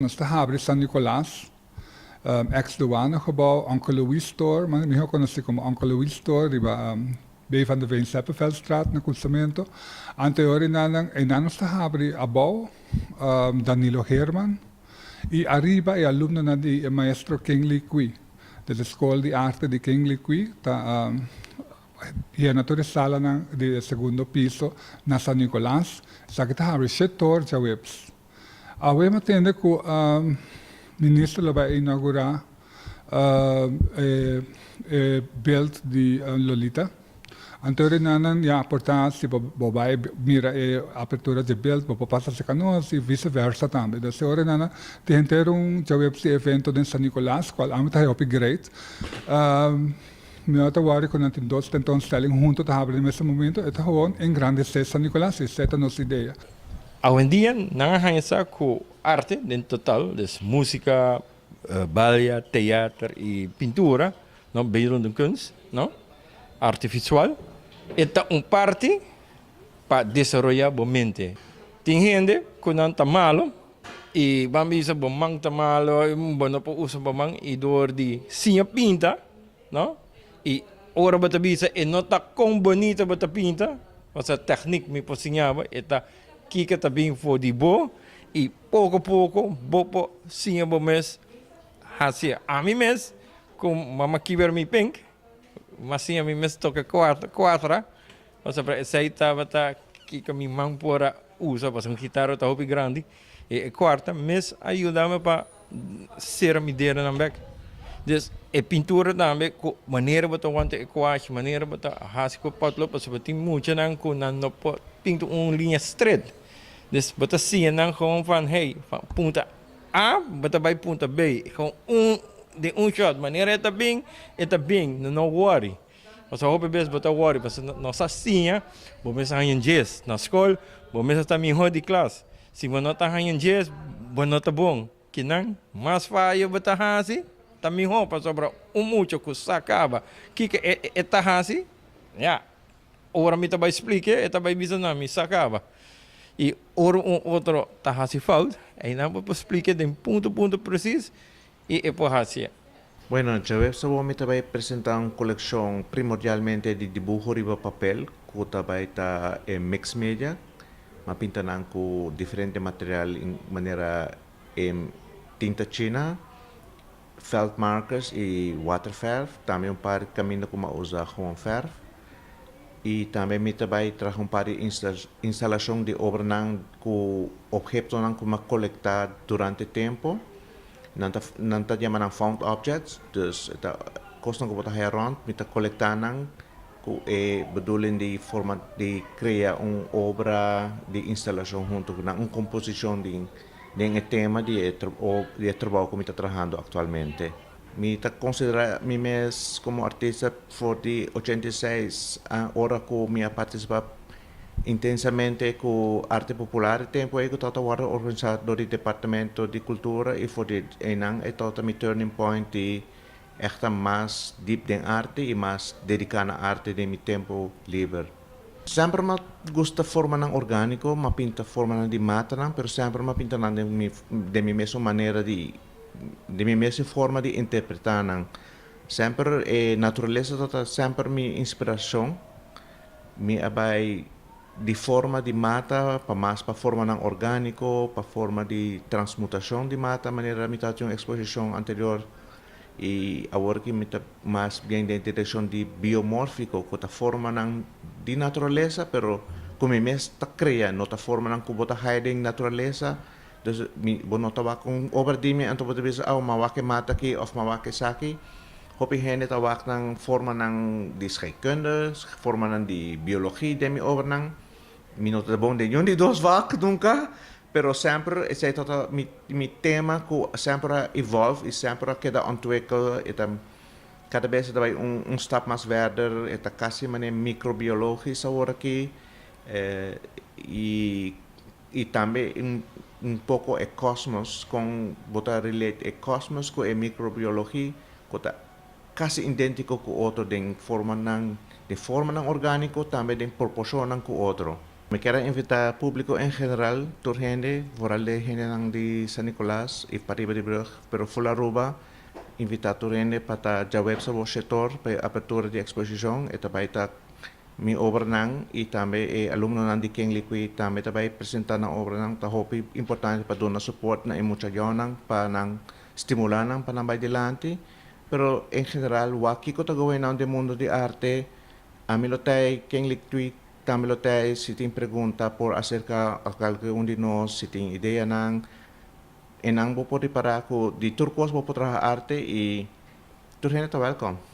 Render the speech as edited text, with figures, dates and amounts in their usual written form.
Nos ta habri San Nicolas, ex Douanegebouw, Uncle Louis Store, mihó konosí komo Uncle Louis Store riba B. van de Veen Seppeveldstraat na Kunstamento. Anterior einan einan nos ta habri abou Danilo Herman i ariba e alumnonan di e maestro King Lee Kwi. Desde Skol di Arte di King Lee Kwi ta yena tur e salanan di e segundo piso na San Nicolas. Esaki ta habri shetor djaweps. Awe mi a tende ku minister lo bai inaugurá e beeld di Lolita. Anto nan ya por ta si bo bai mira e apertura dje beeld bo por pasa serka nos i vice versa tambe. Dus e ora nan tin henter un djaweps di evento den San Nicolas kual ami ta haña hopi great. Mi no ta wòri ku nan tin dos tentoonstelling hunto ta habri na mes momento, e ta gewoon engrandesé San Nicolas i esei ta nos idea. Awendia nan a haña sa ku arte den total, des músika, balia, teater i pintura, no, beeldende kunst, no, arte visual, e ta un parti pa desaroyá bo mente. Tin hende ku nan ta malo i ban bisa bo man ta malo, bo no por usa bo man i dor di siña pinta, no? I ora bo ta bisa e no ta kon bonito bo ta pinta, pasobra tèknik mi por siña bo, e ta kiko ta bin for di bo i poko poko bo por siña bo mes hasi. Ami mes ku mama kiber mi pink, mi a siña mi mes toka kuatra, pasobra esei tabata kiko mi man por a usa, pasobra un gitara ta hopi grandi. E kuarta mes a yuda mi pa sera mi dedonan bek. Dus e pintura tambe ku manera bo ta wanta e kuashi, manera bo ta hasi ku e potlood, pasobra tin muchanan ku nan no por pinta un liña stret. Dus bo ta siña nan gewoon van hey, van punta A bo ta bai punta B, gewoon un den un shot. Manera e ta bin, e ta bin, no worry. Pasobra hopi bes bo ta wòri pasobra no sa siña, bo mes a haña djes na skol, bo mes a ta mihó di klas. Si bo no ta haña djes, bo no ta bon. Kinan mas fayo bo ta hasi, ta mihó pasobra un mucha ku sa kaba kiko e ta hasi, ya, ora mi ta bai splik'é, e ta bai bisa nan mi sa kaba. I ora un otro ta hasi fout, einan bo por splik'é den punto punto presis i e por hasié. Bueno, djaweps awor mi ta bai presenta un kolekshon primordialmente di dibuho riba papel ku ta bai ta e mix media. Mi a pinta nan ku diferente material manera e tinta china, felt markers i waterverf. Tambe un par kaminda ku mi a usa gewoon verf. I tambe mi ta bai traha un par di instalashon di obranan ku ophetonan ku mi a kolektá durante tempu. Nan ta nan ta yama nan found objects, dus e ta kosnan ku bo ta haya rònt, mi ta kolektá nan ku e bedoeling di forma di krea un obra di instalashon huntu ku nan, un komposishon di den e tema di e di e trabou ku mi ta trahando aktualmente. Mi ta konsiderá mi mes komo artista for di 86 ora ku mi a partisipá Intensamente ku arte popular e tempu ei ku tabata wòrdu organisá dor di Departamento di Kultura i for di einan e tabata mi turning point di ègt mas dip den arte i mas dediká na arte den mi tempu liber. Semper m'a gusta formanan orgániko, m'a pinta formanan di matanan, pero semper m'a pinta nan den mi den mi mesun manera di den mi mesun forma di interpretá nan. Semper e naturalesa tabata semper mi inspirashon. Mi a bai di forma di mata pa mas pa formanan orgániko, pa forma di transmutashon di mata, manera mi ta haci un eksposishon anterior i awor aki mi ta mas bien den direkshon di biomórfiko, ku ta formanan di naturalesa pero ku mi mes ta krea, no ta formanan ku bo ta haya den naturalesa. Dus mi bo no ta wak un obra di mi anto bo ta bisa, oh, m'a wak e mata aki òf m'a wak esaki. Hopi hende ta wak nan formanan di scheikunde, formanan di biologie den mi obranan. Mi no ta bon den niun di dos vak nunka, pero semper esei ta ta mi mi tema ku semper a evolve i semper a keda ontwikkel. E ta kada bes e ta bai un un stap mas verder, e ta kasi manera microbiologisch awor aki i I tambe un poko e kosmos, kon bo ta relate e kosmos ku e mikrobiologi ku ta kasi identiko ku otro den formanan, den formanan orgániko, tambe den proporshonnan ku otro. Mi kier invita publico en general, tur hende, vooral e hendenan di San Nicolas y pariba di brug, pero full Aruba, invita tur hende pa ta diahuebs awor 7'or pa apertura di exposicion. E ta bay ta mi obranan y tambe e alumnonan di Ken Liqui tambe ta bay presenta nan obranan. Ta hopi importante pa duna support na e muchanan pa nan stimula nan pa nan bay dilanti. Pero en general, wak kico ta going on den mundo di arte, ami lo t'ey, Ken Liqui tambe lo t'ey, si tin pregunta por acerca algun di nos, si tin ideanan, y nan bo por para cu di tur cos bo por traha arte y tur hende ta welcome.